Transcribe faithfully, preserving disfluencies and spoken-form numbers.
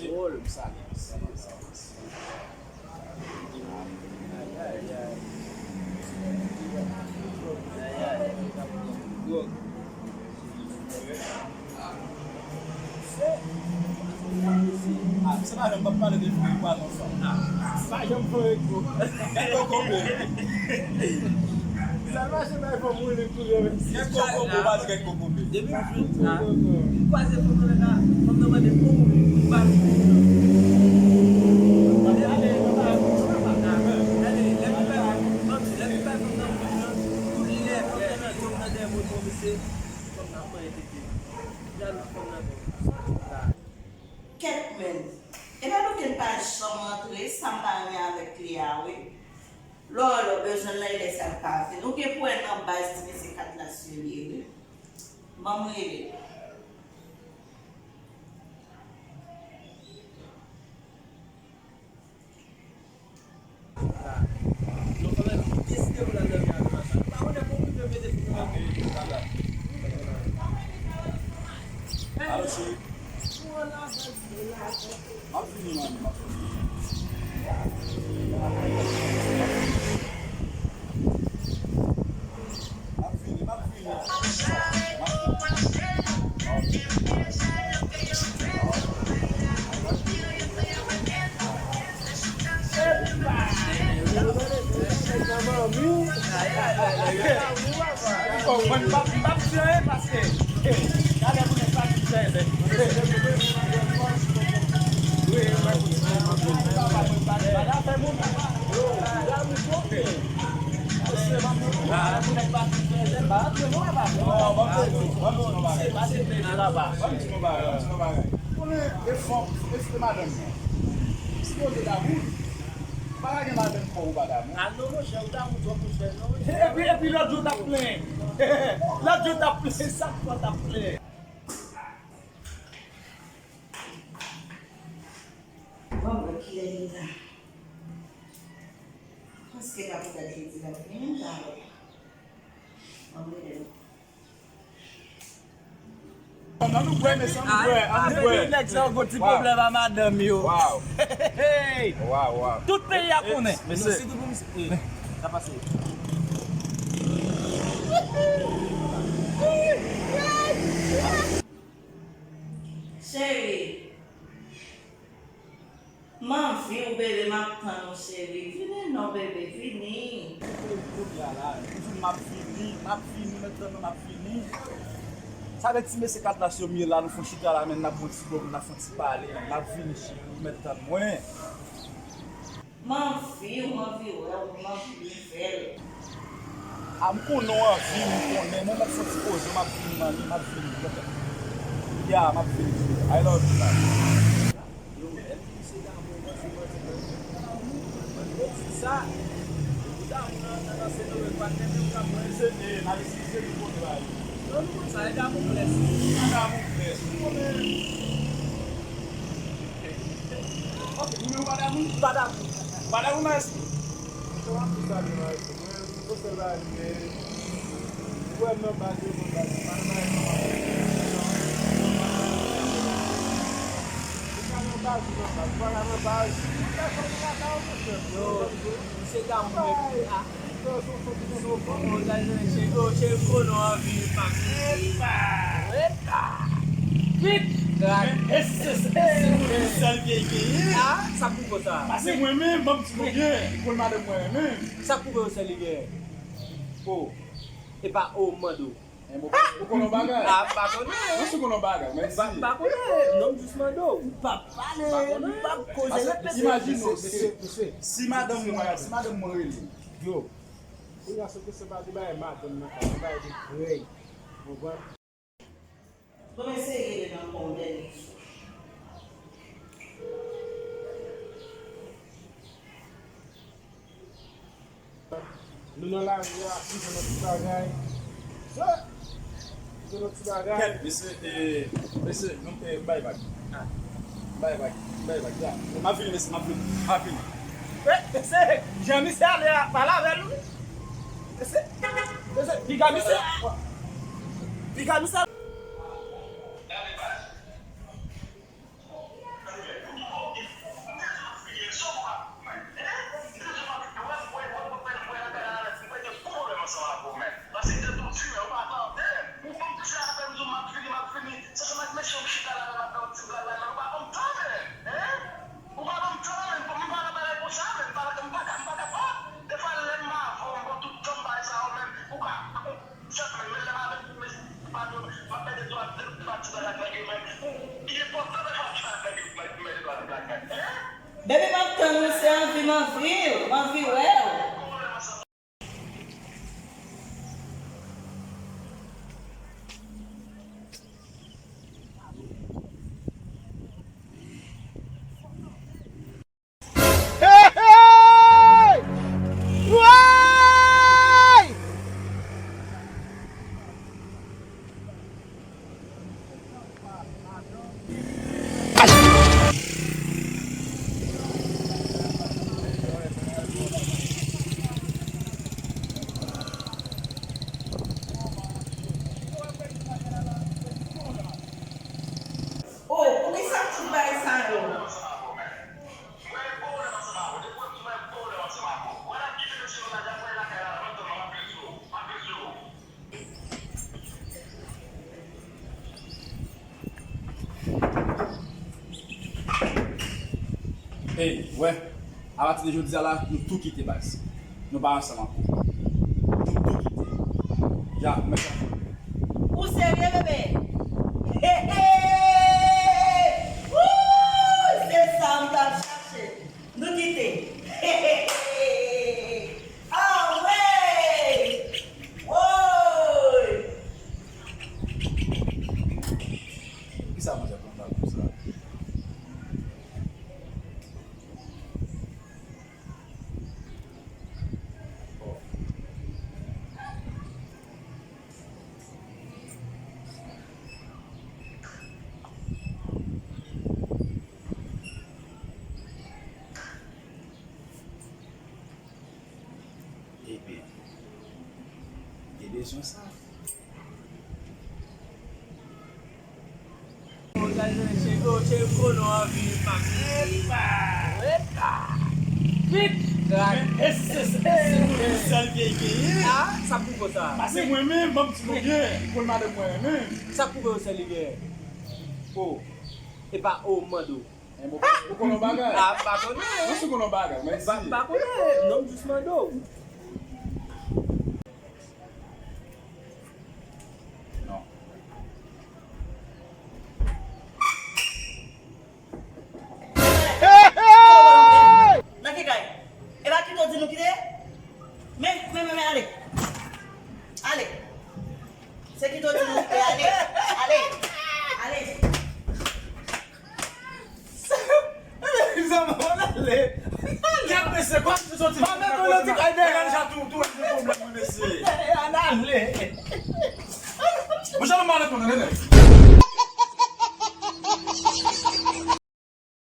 Wòl. Sa, sa, sa, sa. Ay, ay, ay. Ay, ay. Gwòg. Se, ah, se pa janm p ap pale de fi, pa non, fanm. Ah, se pa janm fè eko. Eko konbe. Sèlman se bay fanm woule tou yo. Kèk kokobe, pa di kèk kokobe. Depi m jwenn sa, m kwaze fanm nan la, fanm nan mande pou ou, m pa vle. Gade, lè m fè fanm nan, tout lè fanm nan nan dèyè moto, misye, fanm nan ap manje tete. Jalou fanm nan tou. Kèt menm. E pa nou ke n pa janm rantre, sa m pa renmen avèk li a, wi. Lò, lò, bezwen l la, e lè sa l pa vin. Ou gen pou wè nan baz ti mesye kat la sou li, wi. Ban m rele l. Alo, cheri. M ap vini, mami, m ap vini. M ap vini, m ap vini. Mwen pa, m pa di anyen paske, eh, talè pou nèg pa di anyen. Wi, mwen, mwen, mwen, mwen, mwen, mwen, mwen, mwen, mwen, mwen, mwen, Konnen e fanm, e, e madanm nan. Sipoze damou li. Ou pa ka gen madanm fò ou pa damou. A non, monchè, ou damou twòp, monchè, non, monchè. Epi, epi lòt jou t ap plenyen. Lòt jou t ap plenyen, sak fò t ap plenyen. Bon, bon, kilè li la? Paske la pou dat li di la vini, la. Ann nou bwè, mesye, ann nou bwè, ann nou bwè. Depi nèg sa yo gon ti pwoblèm a madanm yo. Waw. Hey, hey. Waw, waw. Tout peyi a konnen. Mesye. Sitou pou misye. Sa pase. Cheri. M anvi w, bebe, m ap tann ou, cheri. Vini non, bebe, vini. Kounye a la, m di w m ap vini, m ap vini, m ap tann ou, m ap vini. Sa vle di ti mesye Katlas yo m ye la, nou fon chita la, men n ap bon ti bo, n ap fon ti pale, m ap vini, cheri, ou mèt tann mwen. M anvi w, m anvi wè w, m anvi nouvèl. A, m konnen w anvi m, m konnen, men m ap fon ti poze, m ap vini, manmi, m ap vini. Ya, m ap vini. I love you, man. Yo, èske misye damou, misye manti, manti? Yo di sa. Ou damou nan, nan, nan Sen Domeng, pa t renmen ou t ap manje. Se, e, nan Ayiti, se li konnen bagay. Non, nou konn sa, e damou blès. Pa damou blès, ou konnen. Ok, ou menm ou pa damou? M pa damou. Ou pa damou, Maestro? Kòman pou sa, Maestro? Mwen, se sèl bagay m gen. Ou wè m nan baz yo, nan baz. Pa nan bagay sa. Ou ka nan baz, ou nan baz. Ou pa ka nan baz. Ou fè kòm ou lakay ou, monchè. Yo, misye damou, men. Epa! Epa! Epa! Vit! E se, se, se pou li sèl vye genyen. A, sa pou konsa. Pase mwen menm, ban m di nou byen, pou l madanm mwen renmen. Sa pou konsa li genyen. O, epa o, m mande w. Ou konnen yon bagay? A, m pa konnen. Non, si w konnen yon bagay, men di. M pa konnen. Non, m jis mande w. M pa pale, m pa koze, repete. Imajine w, si, si madanm mwen, si madanm mwen rele. Yo. Kounye a, se kesyon pa de bagay madanm nan ka, se bagay de krèy. Ou konprann? Bon, eseye rele nan kò w dènye fwa. Nou nan lari a, nou jwenn yon ti bagay. Sè! Kèt, mesye, e, mesye, nou, e, m bay vag. M bay vag, m bay vag, ya. M ap vini, mesye, m ap vini, m ap vini. E, mesye, jan misye ale a, pale avè l, wi. Mesye, mesye, piga misye. Piga misye. Baby, m ap tann ou, se anvi m anvi w, m anvi wè w. Hey, hey! Way! Oh, poukisa tout bagay sa yo? Ey, wè, apati de jodi a la, nou tou kite baz. Nou pa ansanm ankò. Nou tou kite. Ya, mèt. Ou serye, bebe? Hey, hey! Wouy! Se sa m t ap chache. Nou kite. Hey, hey, hey, hey, hey. Anmwey! Woy! Poukisa manzè kontan konsa? Oh. Ebyen, te bezwen sa. Epa! Epa! Vit! Krak! E se, se, se nou menm sèl ke l genyen. Ah, sa pwouve w sa. Pase mwen menm, ban m di nou byen, pou l madanm mwen renmen. Sa pwouve w sèl li genyen. Oh, epa, oh, m mande w. Ou konnen yon bagay? Ah, m pa konnen. Mwen si konnen yon bagay, mwen si. M pa konnen. Non, m jis mande w. Non. Hey, hey! Nan ki kay? E pa kite w di nou kite? Men, men, men, men, ale. Ale. Se kite w di nou kite, ale. Ale. Ale. Kèt mesye, kòm se soti. Pa met yon ti kay dèyè. Gade sa tou, tou, se pwoblèm wi mesye. Ann ale. Mwen jan nou mal reponn, tande nèg.